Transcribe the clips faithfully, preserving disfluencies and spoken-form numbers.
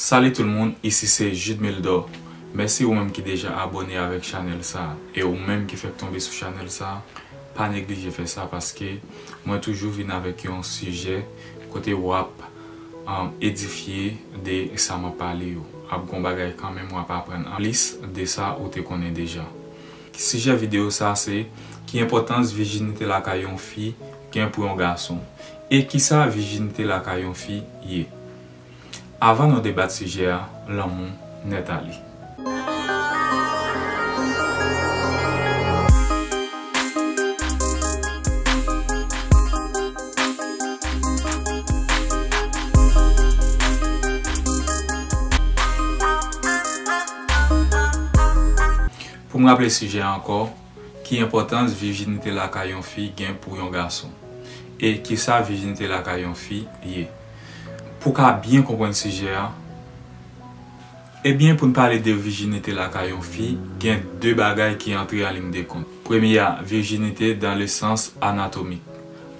Salut tout le monde, isi se Jude Mildor. Mèsi ou menm ki deja abòne avèk chanèl sa a. E ou menm ki fèk tonbe sou chanèl sa a, pa neglije fè sa paske mwen toujou vin avèk yon sijè kote w ap, um, edifye de sa m ap pale yo. Ap gon bagay kanmenm w ap aprann anplis de sa ou te konnen deja. Sijè videyo sa a se, ki enpòtans vijinite lakay yon fi gen pou yon gason? E kisa vijinite lakay yon fi ye? Avan nou debat sijè a, lanmou nèt ale. Pou m raple sijè a ankò, ki enpòtans vijinite lakay yon fi gen pou yon gason? E kisa vijinite lakay yon fi ye? Pou w ka byen konprann sijè a, ebyen, pou n pale de vijinite lakay yon fi, gen de bagay ki antre an liy de kont. Premye a, vijinite dans le sens anatomique.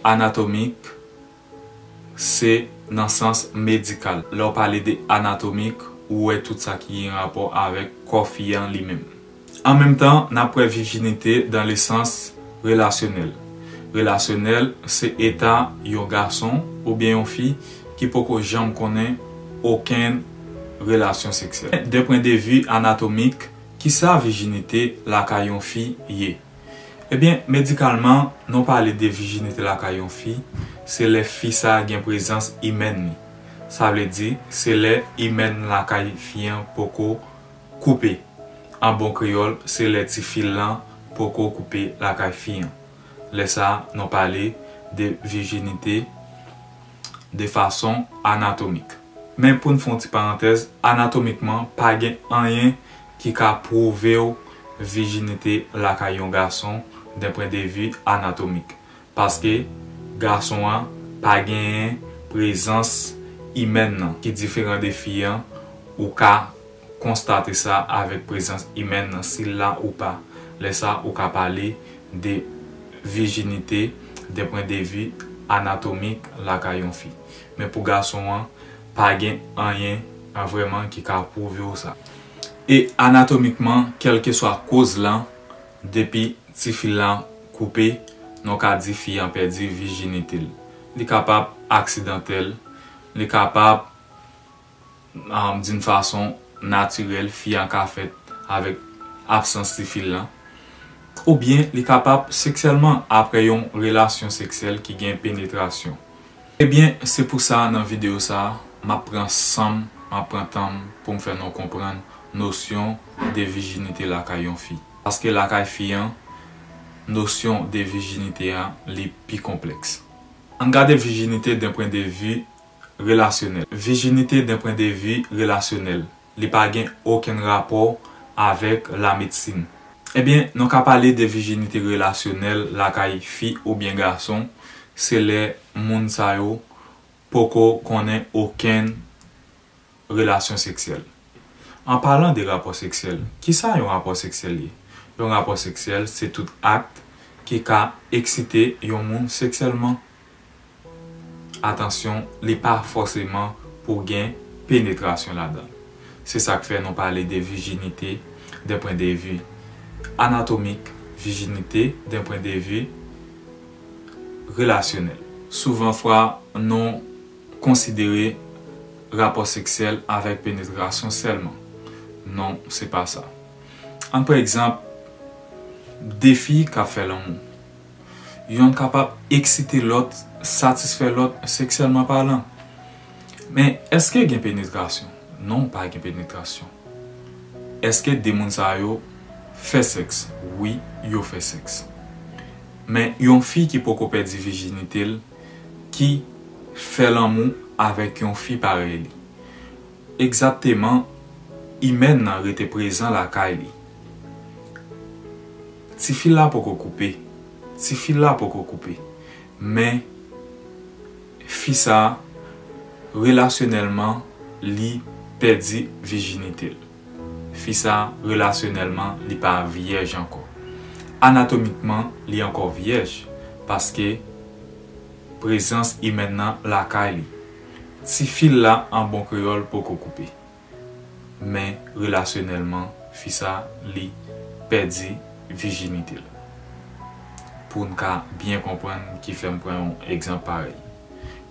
Anatomik, se nan sans medikal. Lè w pale de anatomik, ou wè tout sa ki gen rapò avèk kò fi an li menm. An menm tan, n ap wè vijinite dans le sens relasyonèl. Relasyonèl, se eta yon gason oubyen yon fi ki poko janm konnen okenn relasyon seksyèl. D'un point de vue anatomik, kisa vijinite lakay yon fi ye? Ebyen, medikalman, nou pale de vijinite lakay yon fi, se lè fi sa a gen prezans imèn li. Sa vle di, se lè imèn lakay fi an poko koupe. An bon kreyòl, se lè ti fil lan poko koupe lakay fi an. Lè sa a, nou pale de vijinite de fason anatomik. Men pou n fè yon ti parantèz, anatomikman, pa gen anyen ki ka pwouve w vijinite lakay yon gason d'un point de vue anatomik. Paske gason an pa genyen prezans imèn nan ki diferan de fi an, ou ka konstate sa avèk prezans imèn nan, si l la ou pa. Lè sa, ou ka pale de vijinite d'un point de vue anatomik lakay yon fi. Men pou gason an, pa gen anyen an vrèman ki ka pwouve w sa. E anatomikman, kèlkeswa koz lan, depi ti fil lan koupe, nou ka di fi an pèdi vijinite l. Li kapab aksidantèl, li kapab, um, d'une façon naturelle, fi an ka fèt avèk absans ti fil lan. Oubyen li kapab seksyèlman apre yon relasyon seksyèl ki gen penetrasyon. Ebyen, se pou sa nan videyo sa a, m ap pran san m, m ap pran tan m pou m fè nou konprann nosyon de vijinite lakay yon fi. Paske lakay fi an, nosyon de vijinite a, li pi konplèks. Ann gade vijinite d'un point de vue relasyonèl. Vijinite d'un point de vue relasyonèl. Li pa gen okenn rapò avèk lamedsin. Ebyen, nou ka pale de vijinite relasyonèl lakay fi oubyen gason, se lè moun sa yo poko konnen okenn relasyon seksyèl. An palan de rapò seksyèl, kisa yon rapò seksyèl ye? Yon rapò seksyèl se tout ak ki ka eksite yon moun seksyèlman. Atansyon, li pa fòseman pou gen penetrasyon ladan l. Se sa k fè nou pale de vijinite d'un point de vue anatomik, vijinite d'un point de vue relasyonèl. Souvan fwa, nou konsidere rapò seksyèl avèk penetrasyon sèlman. Non, se pa sa. Ann pran egzanp, de fi k ap fè lanmou. Yonn kapab eksite lòt, satisfè lòt seksyèlman palan. Men, èske gen penetrasyon? Non, pa gen penetrasyon. Èske de moun sa yo fè sèks? Wi, yo fè sèks. Men, yon fi ki poko pèdi vijinite l, ki fè lanmou avèk yon fi parèy li. Egzakteman, imèn nan rete prezan lakay li. Ti fil la poko koupe. Ti fil la poko koupe. Men, fi sa, relasyonèlman, li pèdi vijinite l. Fi sa, relasyonèlman, li pa vyèj ankò. Anatomikman, li ankò vyèj, paske prezans imèn nan lakay li. Ti fil la, an bon kreyòl, poko koupe. Men relasyonèlman, fi sa, li pèdi vijinite l. Pou n ka byen konprann ki fè m pran yon egzanp parèy.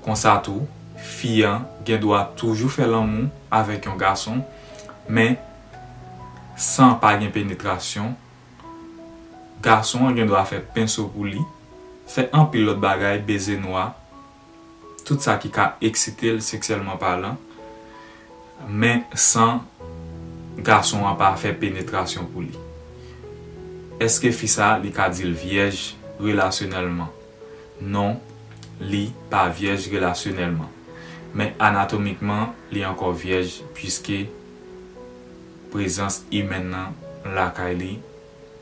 Konsa tou, fi an gen dwa toujou fè lanmou avèk yon gason, men san pa gen penetrasyon, gason an gen dwa fè penso pou li, fè anpil lòt bagay, beze nwa, tout sa ki ka eksite l seksyèlman palan, men san gason an pa fè penetrasyon pou li. Èske fi sa a, li ka di l vyèj relasyonèlman? Non, li pa vyèj relasyonèlman. Men anatomikman, li ankò vyèj, piske prezans imèn nan lakay li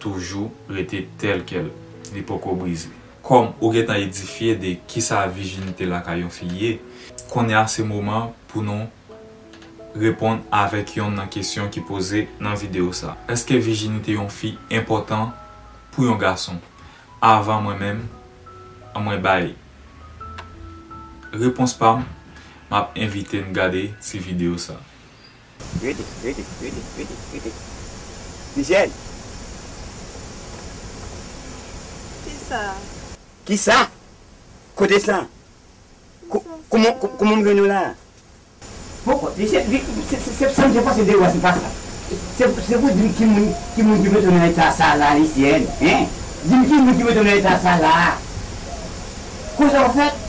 toujou rete tèlkèl, li poko brize. Kòm ou gentan edifye de kisa vijinite lakay yon fi ye, kounye a se moman pou nou reponn avèk yonn nan kesyon ki poze nan videyo sa. Èske vijinite yon fi enpòtan pou yon gason? Avan mwen menm, mwen bay repons pa m, m ap envite n gade ti videyo sa. Rete, rete, rete, rete, rete. Michel! Kisa? Kisa? Kote sa? Ko-, kouman, ko-, kouman m jwenn ou la? Poko, li se, li, se, se, se, sa m te panse de ou a, se pa sa. Se, se pou di m ki moun, ki moun ki mete w nan eta sa la, Lisyèn, en? Di m ki moun ki mete w nan eta sa la. Konsa w fèt?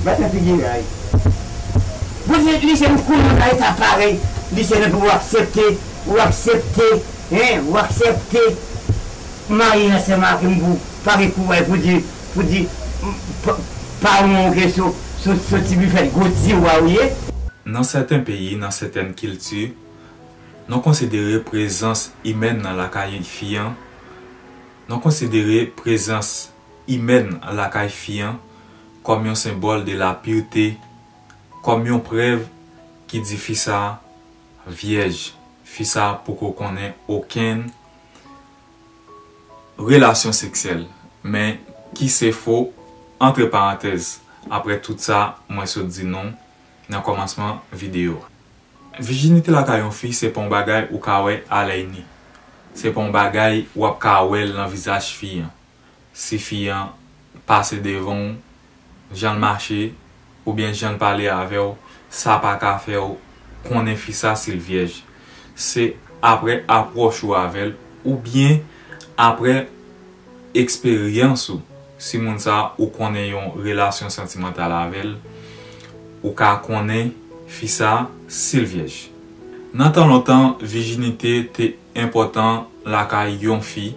Bat nan figi ray. Bon, se, Lisyèn, m konnen w nan eta parèy, Lisyèn, epi w aksepte, w aksepte, en? W aksepte marye ansanm ak m pou pare kou bay pou di, pou di, m, pa, pa w ke sou, sou, sou ti bifèt gwo ti wa ou ye. Nan sèten peyi, nan sètèn kilti, nou konsidere prezans imèn nan lakay fi an, nou konsidere prezans imèn lakay fi an kòm yon senbòl de la pureté, kòm yon prèv ki di fi sa vyèj, fi sa poko konnen okenn relasyon seksyèl, men ki se fo, antre parantèz, apre tout sa mwen sot di nou nan kòmansman videyo a. Vijinite lakay yon fi se pa yon bagay ou ka wè alèyni. Se pa yon bagay w ap ka wè l nan vizaj fi an. Si fi an pase devan w, jan l mache, oubyen jan l pale avè w, sa pa ka fè w konnen fi sa si l vyèj. Se apre apwòch ou avè l, oubyen apre eksperyans ou. Si moun sa ou konnen yon relasyon santimantal avè l, ou ka konnen fi sa si l vyèj. Nan tan lontan, vijinite te enpòtan lakay yon fi,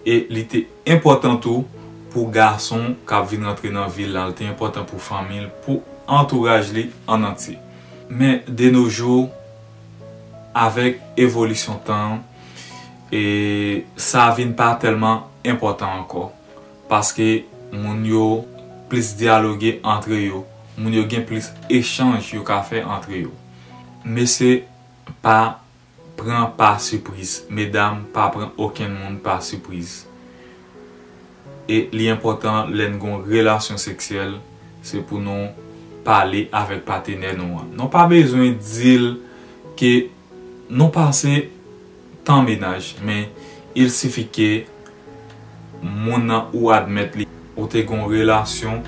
e li te enpòtan tou pou gason k ap vin rantre nan vi l la, li te enpòtan pou fanmi l, pou antouraj li an antye. Men de nos jours, avèk evolisyon tan an, e sa vin pa tèlman enpòtan ankò, paske moun yo plis dyaloge antre yo, moun yo gen plis echanj yo ka fè antre yo. Mesye, pa pran pa sipriz. Medam, pa pran okenn moun pa sipriz. E li enpòtan, lè n gon relasyon seksyèl, se pou nou pale avèk patenè nou an. Nou pa bezwen di l ke nou pase tan mennaj, men il sifi ke moun nan ou admèt li, ou te gon relasyon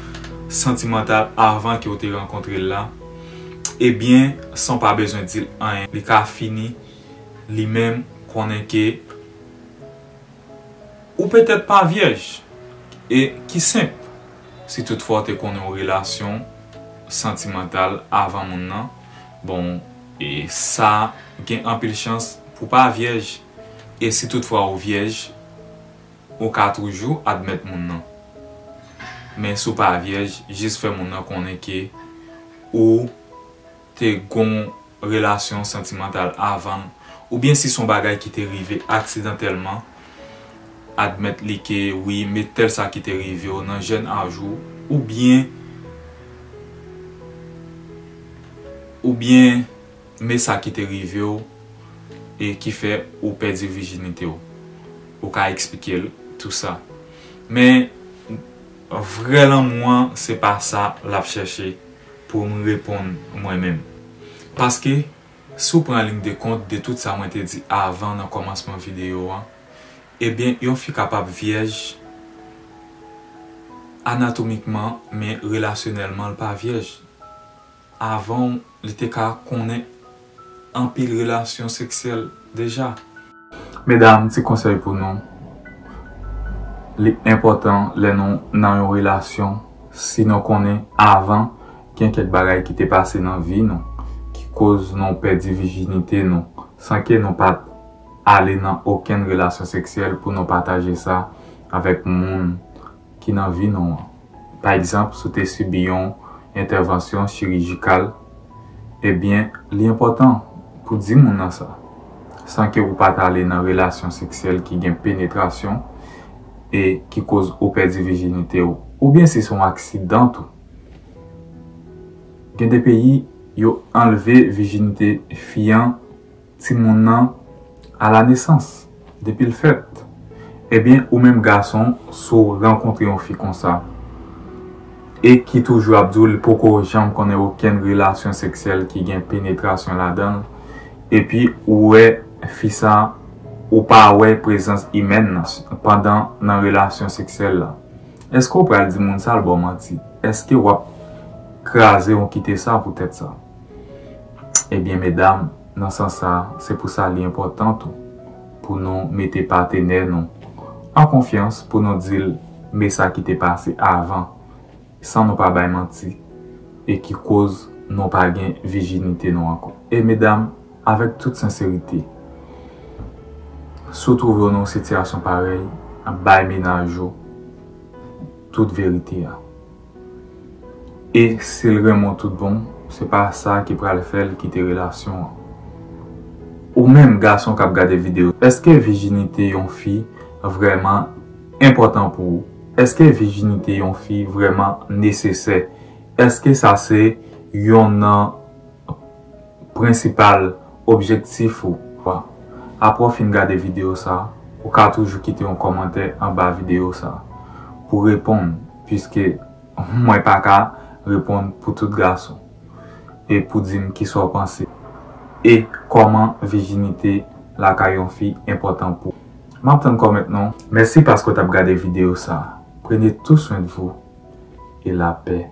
santimantal avan ke ou te rankontre l la, ebyen, san w pa bezwen di l anyen, li ka fini li menm konnen ke ou petèt pa vyèj, e ki senp, si toutfwa w te konnen yon relasyon santimantal avan moun nan, bon, e sa gen anpil chans pou pa vyèj, e si toutfwa ou vyèj, ou ka toujou admèt moun nan. Men si w pa vyèj, jis fè moun nan konnen ke ou te gon relasyon santimantal avan l, oubyen si se yon bagay ki te rive aksidantèlman, admèt li ke wi, men tèl sa ki te rive w nan jèn aj ou, oubyen, oubyen men sa ki te rive w e ki fè ou pèdi vijinite w. Ou ka eksplike l tou sa. Men vrè lanmou an, se pa sa l ap chèche pou m reponn mwen menm. Paske Si w pran liy de kont de tout sa mwen te di avan nan kòmansman videyo an, ebyen, yon fi kapab vyèj anatomikman, men relasyonèlman, l pa vyèj. Avan, li te ka konnen anpil relasyon seksyèl deja. Medam, ti konsèy pou nou, li enpòtan lè nou nan yon relasyon, si nou konnen avan gen kèk bagay ki te pase nan vi nou, ki koz nou pèdi vijinite nou, san ke nou pa t ale nan okenn relasyon seksyèl pou nou pataje sa avèk moun ki nan vi nou an. Pa egzanp, si w te sibi yon entèvansyon chirijikal, ebyen, li enpòtan pou di moun nan sa, san ke ou pa t ale nan relasyon seksyèl ki gen penetrasyon e ki koz ou pèdi vijinite w. Oubyen si se yon aksidan tou. Gen de peyi, yo anlve vijinite fi an, timoun nan, a la nesans, depi l fèt. Ebyen, ou menm gason, si w rankontre yon fi konsa, e ki toujou ap di w li poko janm konnen okenn relasyon seksyèl ki gen penetrasyon ladan l, epi ou wè fi sa, ou pa wè prezans imèn nan pandan nan relasyon seksyèl la, èske w pral di moun sa l ba w manti? Èske w ap kraze yon kite sa poutèt sa? Ebyen, medam, nan sans sa, se pou sa li enpòtan tou pou nou mete patenè nou an konfyans, pou nou di l men sa ki te pase avan, san nou pa bay manti, e ki koz nou pa gen vijinite nou ankò. E medam, avèk tout senserite, si w twouve w nan yon sitiyasyon parèy, bay mennaj ou tout verite a. E si l renmen w tout bon, se pa sa ki pral fè l kite relasyon an. Ou menm gason k ap gade videyo, èske vijinite yon fi vrèman enpòtan pou ou? Èske vijinite yon fi vrèman nesesè? Èske sa se yonn nan prensipal objektif ou? Apre w fin gade videyo sa, ou ka toujou kite yon kòmantè anba videyo sa pou reponn, piske mwen pa ka reponn pou tout gason. E pou di m kisa w panse e kòman vijinite lakay yon fi enpòtan pou ou. M ap tann kòmantè nou. Mèsi paske w t ap gade videyo sa. Prenez tout soin de vous et la paix